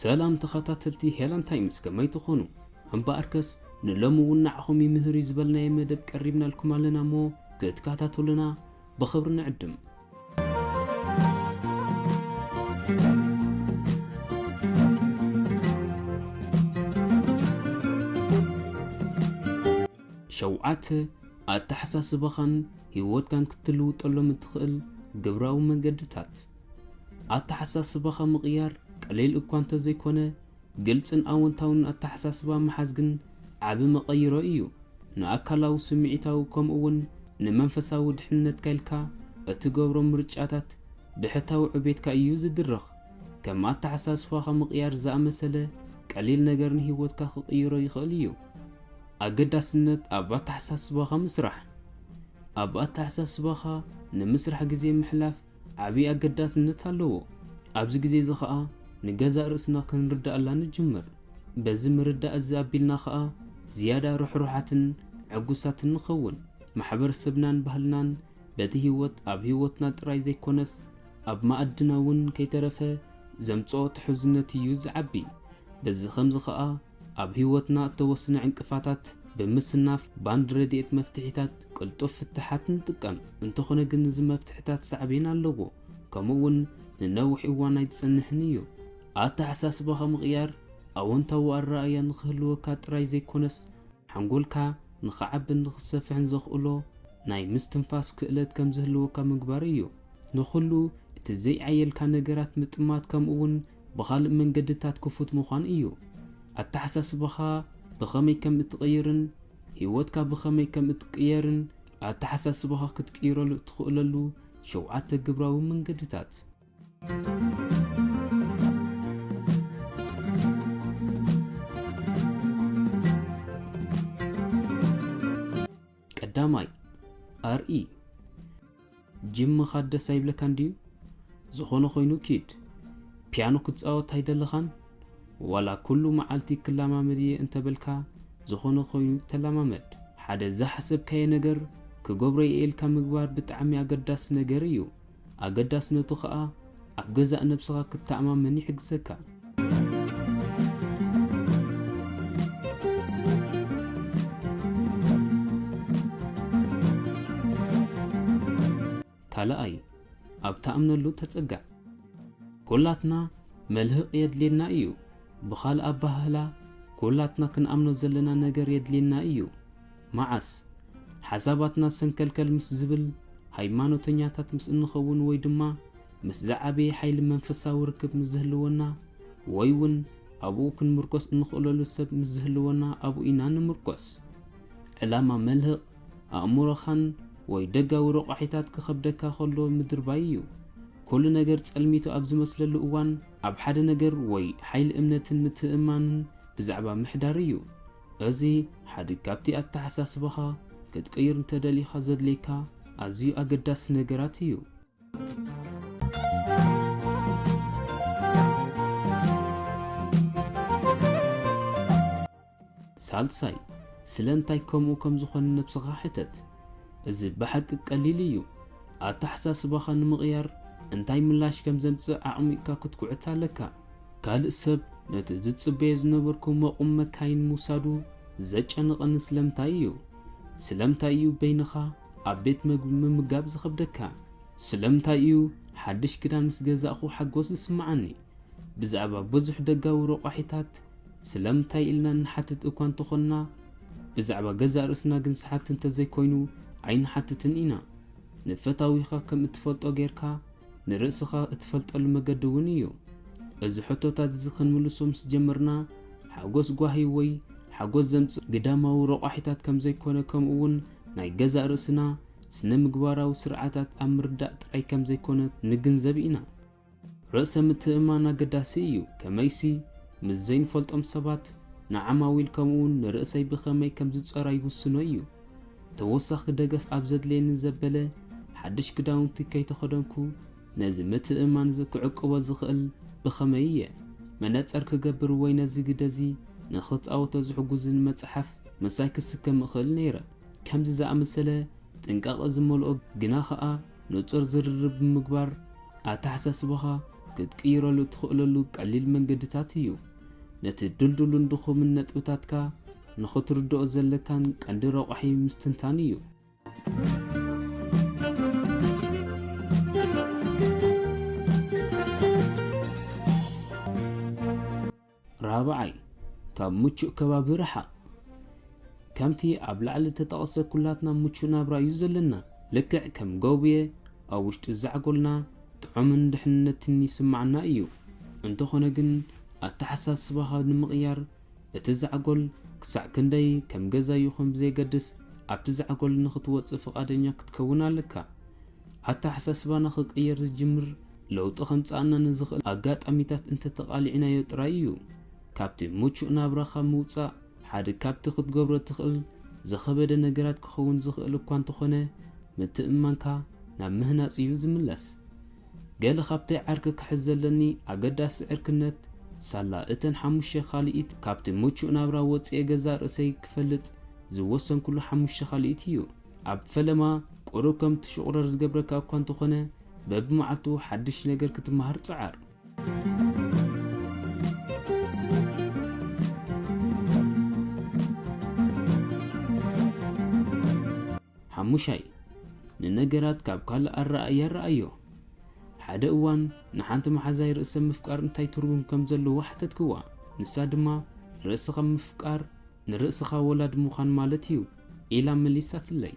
ሰላም ተኸታተልቲ ሄለን ታይምስ፣ ከመይ ትኾኑ? እምበኣርከስ ንሎሚ እውን ንዓኹም ይምህር እዩ ዝበልናዮ መደብ ቀሪብናልኩም ኣለና እሞ ክትከታተሉና ብኽብሪ ንዕድም። ሸውዓተ፣ ኣተሓሳስባኻን ህይወትካን ክትልውጠሎም እትኽእል ግብራዊ መንገድታት። ኣተሓሳስባኻ ምቕያር ቀሊል እኳ እንተዘይኮነ፣ ግልጽን ኣወንታውን ኣተሓሳስባ ምሓዝ ግን ዓቢ መቐይሮ እዩ። ንኣካላዊ፣ ስምዒታዊ፣ ከምኡ እውን ንመንፈሳዊ ድሕነትካ ኢልካ እትገብሮ ምርጫታት ብሕታዊ ዕቤትካ እዩ ዝድርኽ። ከም ኣተሓሳስባኻ ምቕያር ዝኣመሰለ ቀሊል ነገር ንህይወትካ ክቕይሮ ይኽእል እዩ። ኣገዳስነት ኣብ ኣተሓሳስባኻ ምስራሕ። ኣብ ኣተሓሳስባኻ ንምስራሕ ግዜ ምሕላፍ ዓቢ ኣገዳስነት ኣለዎ። ኣብዚ ግዜ እዚ ኸኣ ንገዛእ ርእስና ክንርድኣላ ንጅምር። በዚ ምርዳእ እዚ ኣቢልና ኸኣ ዝያዳ ርሕሩሓትን ዕጉሳትን ንኸውን። ማሕበረሰብናን ባህልናን በቲ ህይወት ኣብ ህይወትና ጥራይ ዘይኮነስ ኣብ መኣድና እውን ከይተረፈ ዘምጽኦ ትሑዝነት እዩ ዝዓቢ። በዚ ኸምዚ ኸኣ ኣብ ህይወትና እተወስነ ዕንቅፋታት ብምስናፍ ባንድ ረድኤት መፍትሒታት ቅልጡፍ ፍትሓት ንጥቀም። እንተኾነ ግን እዚ መፍትሕታት ሳዕቤን ኣለዎ፣ ከምኡ እውን ንነዊሕ እዋን ኣይጸንሕን እዩ። ኣተሓሳስባኻ ምቕያር ኣወንታዊ ኣረኣእያ ንኽህልወካ ጥራይ ዘይኮነስ ሓንጎልካ ንኽዓብን ንኽሰፍሕን ዘኽእሎ ናይ ምስትንፋስ ክእለት ከም ዝህልወካ ምግባር እዩ። ንኹሉ እቲ ዘይዓየልካ ነገራት ምጥማት ከምኡ እውን ብኻልእ መንገድታት ክፉት ምዃን እዩ። ኣተሓሳስባኻ ብኸመይ ከም እትቕይርን ህይወትካ ብኸመይ ከም እትቅየርን ኣተሓሳስባኻ ክትቅይረሉ እትኽእለሉ ሸውዓተ ግብራዊ መንገድታት። ቀዳማይ፣ ኣርኢ። ጂም ምኻድ ደስ ኣይብለካን ድዩ? ዝኾነ ኾይኑ ኪድ። ፒያኖ ክትጻወት ኣይደለኻን? ዋላ ኩሉ መዓልቲ ክለማመድ እየ እንተበልካ፣ ዝኾነ ኾይኑ ተለማመድ። ሓደ ዝሓሰብካዮ ነገር ክገብሮ እየ ኢልካ ምግባር ብጣዕሚ ኣገዳሲ ነገር እዩ። ኣገዳስነቱ ኸኣ ኣብ ገዛእ ነብስኻ ክትተኣማመን ይሕግዘካ። ካልኣይ፣ ኣብ ትኣምነሉ ተጸጋዕ። ኩላትና መልህቕ የድልየና እዩ። ብኻልእ ኣበሃህላ፣ ኩላትና ክንኣምኖ ዘለና ነገር የድልየና እዩ። መዓስ? ሓሳባትና ሰንከልከል ምስ ዝብል፣ ሃይማኖተኛታት ምስ እንኸውን ወይ ድማ ምስ ዝዓበየ ሓይሊ መንፈሳዊ ርክብ ምስ ዝህልወና፣ ወይ እውን ኣብኡ ክንምርኮስ እንኽእለሉ ሰብ ምስ ዝህልወና ኣብኡ ኢና ንምርኮስ። ዕላማ መልህቕ ኣእምሮኻን ወይ ደጋዊ ረቋሒታት ክኸብደካ ከሎ ምድርባይ እዩ። ኩሉ ነገር ጸልሚቱ ኣብ ዝመስለሉ እዋን ኣብ ሓደ ነገር ወይ ሓይሊ እምነትን ምትእምማንን ብዛዕባ ምሕዳር እዩ። እዚ ሓደ ካብቲ ኣተሓሳስባኻ ክትቅይር እንተደሊኻ ዘድልየካ ኣዝዩ ኣገዳሲ ነገራት እዩ። ሳልሳይ፣ ስለምንታይ ከምኡ ከም ዝኾነ ነብስኻ ሕተት። እዚ ብሓቂ ቀሊል እዩ። ኣተሓሳስባኻ ንምቕያር እንታይ ምላሽ ከም ዘምጽእ ዓቕሚቕካ ክትኩዕት ኣለካ። ካልእ ሰብ ነቲ ዝጽበዮ ዝነበርኩ መቑም መካይን ምውሳዱ ዘጨንቐኒ ስለምንታይ እዩ? ስለምንታይ እዩ በይንኻ ኣብ ቤት መግቢ ምምጋብ ዝኸብደካ? ስለምንታይ እዩ ሓድሽ ክዳን ምስ ገዛእኹ ሓጎስ ዝስምዓኒ? ብዛዕባ ብዙሕ ደጋዊ ረቋሒታት ስለምንታይ ኢልና ንሓትት እኳ እንተኾንና፣ ብዛዕባ ገዛእ ርእስና ግን ሰሓቲ እንተዘይኮይኑ ኣይንሓትትን ኢና። ንፈታዊኻ ከም እትፈልጦ ጌርካ ንርእስኻ እትፈልጠሉ መገዲ እውን እዩ። እዚ ሕቶታት እዚ ክንምልሶ ምስ ጀመርና፣ ሓጎስ ጓሂ ወይ ሓጎስ ዘምጽእ ግዳማዊ ረቋሒታት ከም ዘይኮነ፣ ከምኡ እውን ናይ ገዛእ ርእስና ስነ ምግባራዊ ስርዓታት ኣብ ምርዳእ ጥራይ ከም ዘይኮነ ንግንዘብ ኢና። ርእሰ ምትእምማን ኣገዳሲ እዩ። ከመይሲ፣ ምስ ዘይንፈልጦም ሰባት፣ ንዓማዊል፣ ከምኡውን ንርእሰይ ብኸመይ ከም ዝጸራ ይውስኖ እዩ። ተወሳኺ ደገፍ ኣብ ዘድልየኒ ዘበለ ሓድሽ ክዳውንቲ ከይተኸደንኩ፣ ነዚ ምትእምማን እዚ ክዕቅቦ ዝኽእል ብኸመይ እየ? መነጸር ክገብር ወይ ነዚ ግደ እዚ ንኽጻወቶ ዝሕጉዝኒ መጽሓፍ ምሳይ ክስከም እኽእል ነይረ። ከምዚ ዝኣመሰለ ጥንቃቐ ዝመልኦ ግና ኸኣ ንጹር ዝርርብ ብምግባር፣ ኣተሓሳስባኻ ክትቅይረሉ እትኽእለሉ ቀሊል መንገድታት እዩ። ነቲ ድልዱልን ድኹምን ነጥብታትካ ንኽትርድኦ ዘለካን ቀንዲ ረቋሒ ምስትንታን እዩ። ራብዓይ፣ ካብ ምቹእ ከባቢ ርሓቕ። ከምቲ ኣብ ላዕሊ ተጠቐሰ፣ ኩላትና ምቹእ ናብራ እዩ ዘለና። ልክዕ ከም ጎብየ ኣብ ውሽጢ ዛዕጎልና ጥዑምን ድሕንነትን ይስማዓና እዩ። እንተኾነ ግን፣ ኣተሓሳስባኻ ንምቕያር፣ እቲ ዛዕጎል ክሳዕ ክንደይ ከም ገዛ ይኹን ብዘየገድስ፣ ኣብቲ ዛዕጎል ንኽትወጽእ ፍቓደኛ ክትከውን ኣለካ። ኣተሓሳስባና ክቕየር ዝጅምር፣ ለውጢ ከምጽኣና ንዝኽእል ኣጋጣሚታት እንተተቓሊዕናዮ ጥራይ እዩ። ካብቲ ምቹእ ናብራኻ ምውጻእ ሓደ ካብቲ ክትገብሮ ትኽእል ዝኸበደ ነገራት ክኸውን ዝኽእል እኳ እንተኾነ፣ ምትእምማንካ ናብ ምህናጽ እዩ ዝምለስ። ገለ ካብቲ ዓርኪ ክሕዝ ዘለኒ ኣገዳሲ ዕርክነት፣ ሳላ እተን ሓሙሽተ ካልኢት ካብቲ ምቹእ ናብራ ወጺኤ ገዛእ ርእሰይ ክፈልጥ ዝወሰንኩሉ ሓሙሽተ ካልኢት እዩ። ኣብ ፈለማ ቁሩብ ከም ትሽቑረር ዝገብረካ እኳ እንተኾነ፣ በብመዓልቱ ሓድሽ ነገር ክትመሃር ጽዓር። ሓሙሻይ፣ ንነገራት ካብ ካልእ ኣረኣእያ ረኣዮ። ሓደ እዋን ንሓንቲ መሓዛይ ርእሰ ምፍቃር እንታይ ትርጉም ከም ዘለዎ ሓተትክዋ። ንሳ ድማ፣ "ርእስኻ ምፍቃር ንርእስኻ ወላዲ ምዃን ማለት እዩ" ኢላ መሊሳትለይ።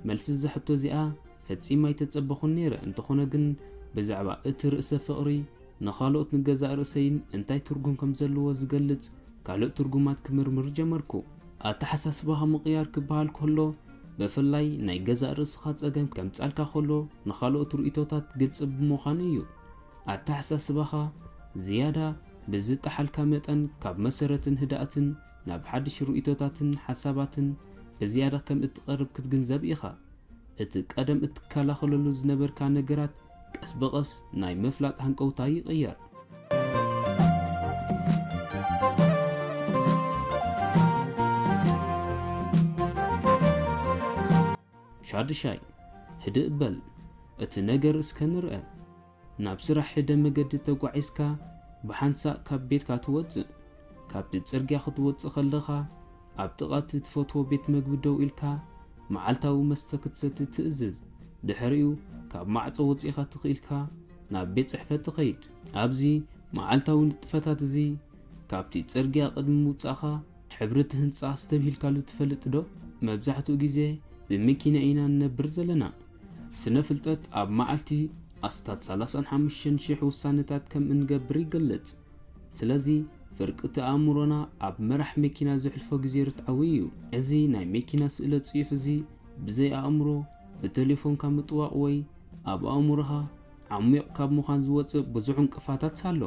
መልሲ እዛ ሕቶ እዚኣ ፈጺመ ኣይተጸበኹን ነይረ። እንተኾነ ግን፣ ብዛዕባ እቲ ርእሰ ፍቕሪ ንኻልኦት ንገዛእ ርእሰይን እንታይ ትርጉም ከም ዘለዎ ዝገልጽ ካልእ ትርጉማት ክምርምር ጀመርኩ። ኣተሓሳስባኻ ምቕያር ክበሃል ከሎ፣ ብፍላይ ናይ ገዛእ ርእስኻ ጸገም ከምጻልካ ከሎ፣ ንኻልኦት ርእይቶታት ግልጺ ብምዃኑ እዩ። ኣተሓሳስባኻ ዝያዳ ብዝጠሓልካ መጠን፣ ካብ መሰረትን ህድኣትን ናብ ሓድሽ ርእይቶታትን ሓሳባትን ብዝያዳ ከም እትቐርብ ክትግንዘብ ኢኻ። እቲ ቀደም እትከላኸለሉ ዝነበርካ ነገራት ቀስ ብቐስ ናይ ምፍላጥ ሃንቀውታ ይቕየር። ሻድሻይ፣ ህድእ በል፣ እቲ ነገር እስከ ንርአ። ናብ ስራሕ ሕደ መገዲ ተጓዒዝካ ብሓንሳእ ካብ ቤትካ ትወጽእ። ካብቲ ጽርግያ ክትወጽእ ከለኻ፣ ኣብ ጥቓ እቲ ትፈትዎ ቤት መግቢ ደው ኢልካ መዓልታዊ መስተ ክትሰቲ ትእዝዝ። ድሕሪኡ፣ ካብ ማዕጾ ወጺእካ ትኽኢልካ ናብ ቤት ጽሕፈት ትኸይድ። ኣብዚ መዓልታዊ ንጥፈታት እዚ፣ ካብቲ ጽርግያ ቅድሚ ምውጻእካ ሕብሪ እቲ ህንጻ ኣስተብሂልካሉ ትፈልጥ ዶ? መብዛሕትኡ ግዜ ብመኪና ኢና ንነብር ዘለና። ስነ ፍልጠት ኣብ መዓልቲ ኣስታት ሰላሳን ሓሙሽተን ሽሕ ውሳነታት ከም እንገብር ይገልጽ። ስለዚ ፍርቂ እቲ ኣእምሮና ኣብ መራሕ መኪና ዘሕልፎ ግዜ ርትዓዊ እዩ። እዚ ናይ መኪና ስእለ ጽዩፍ እዚ ብዘይ ኣእምሮ ብቴሌፎንካ ምጥዋቕ ወይ ኣብ ኣእምሮኻ ዓሚቕ ካብ ምዃን ዝወጽእ ብዙሕ ዕንቅፋታት ኣሎ።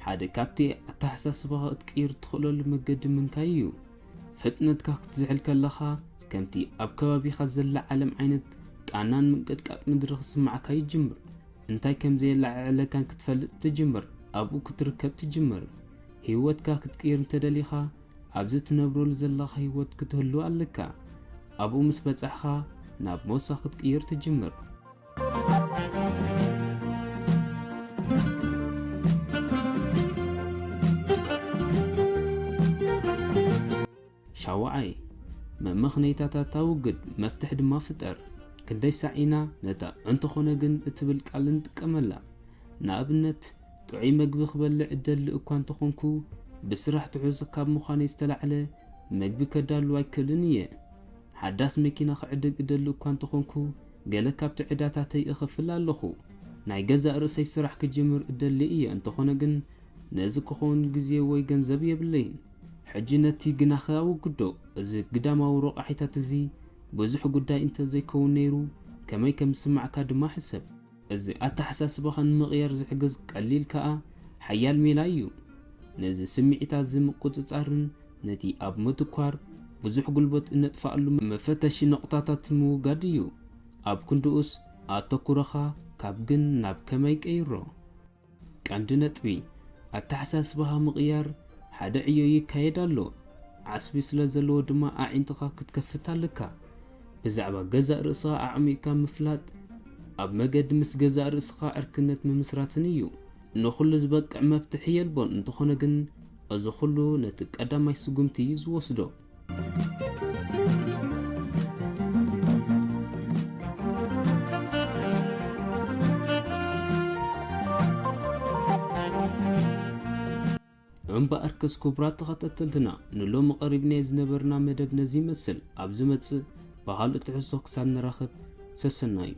ሓደ ካብቲ ኣተሓሳስባኻ እትቅይር እትኽእለሉ መገዲ ምንካይ እዩ። ፍጥነትካ ክትዝሕል ከለኻ፣ ከምቲ ኣብ ከባቢኻ ዘላ ዓለም ዓይነት ቃናን ምንቅጥቃጥ ምድሪ ክስምዓካ ይጅምር። እንታይ ከም ዘየለዓዕለካን ክትፈልጥ ትጅምር። ኣብኡ ክትርከብ ትጅምር። ህይወትካ ክትቅይር እንተደሊኻ፣ ኣብዚ ትነብረሉ ዘለኻ ህይወት ክትህሉ ኣለካ። ኣብኡ ምስ በጻሕኻ፣ ናብ ሞሳ ክትቅይር ትጅምር። ሻውዓይ፣ መመኽነይታታት ኣውግድ፣ መፍትሕ ድማ ፍጠር። ክንደይ ሳዕ ኢና ነታ "እንተኾነ ግን" እትብል ቃል እንጥቀመላ? ንኣብነት፣ ጥዑይ መግቢ ክበልዕ እደሊ እኳ እንተኾንኩ፣ ብስራሕ ትሑዝ ካብ ምዃነይ ዝተላዕለ፣ መግቢ ከዳሉ ኣይክእልን እየ። ሓዳስ መኪና ክዕድግ እደሊ እኳ እንተኾንኩ፣ ገለ ካብቲ ዕዳታተይ እኸፍል ኣለኹ። ናይ ገዛእ ርእሰይ ስራሕ ክጅምር እደሊ እየ፣ እንተኾነ ግን ነዚ ክኸውን ግዜ ወይ ገንዘብ የብለይን። ሕጂ ነቲ ግናኸ ኣወግዶ። እዚ ግዳማዊ ረቋሒታት እዚ ብዙሕ ጉዳይ እንተ ዘይከውን ነይሩ፣ ከመይ ከም ዝስማዓካ ድማ ሕሰብ። እዚ ኣተሓሳስባኻ ንምቕያር ዝሕግዝ ቀሊል ከኣ ሓያል ሜላ እዩ። ነዚ ስምዒታት እዚ ምቁጽጻርን ነቲ ኣብ ምትኳር ብዙሕ ጉልበት እነጥፍኣሉ መፈተሺ ነቑጣታት ምውጋድ እዩ። ኣብ ክንድኡስ፣ ኣተኩሮኻ ካብ ግን ናብ ከመይ ቀይሮ። ቀንዲ ነጥቢ፣ ኣተሓሳስባኻ ምቕያር ሓደ ዕዮ ይካየድ ኣሎ። ዓስቢ ስለ ዘለዎ ድማ ኣዒንትኻ ክትከፍት ኣለካ። ብዛዕባ ገዛእ ርእስኻ ኣዕሚቕካ ምፍላጥ፣ ኣብ መገዲ ምስ ገዛእ ርእስኻ ዕርክነት ምምስራትን እዩ። ንኹሉ ዝበቅዕ መፍትሒ የልቦን። እንተኾነ ግን፣ እዚ ኹሉ ነቲ ቀዳማይ ስጉምቲ እዩ ዝወስዶ። እምበኣርከስ ክቡራት ተኸታተልትና፣ ንሎሚ ቀሪብናዮ ዝነበርና መደብ ነዚ ይመስል። ኣብ ዝመጽእ ብኻልእ ትሕዝቶ ክሳብ ንራኸብ፣ ሰሰናዩ።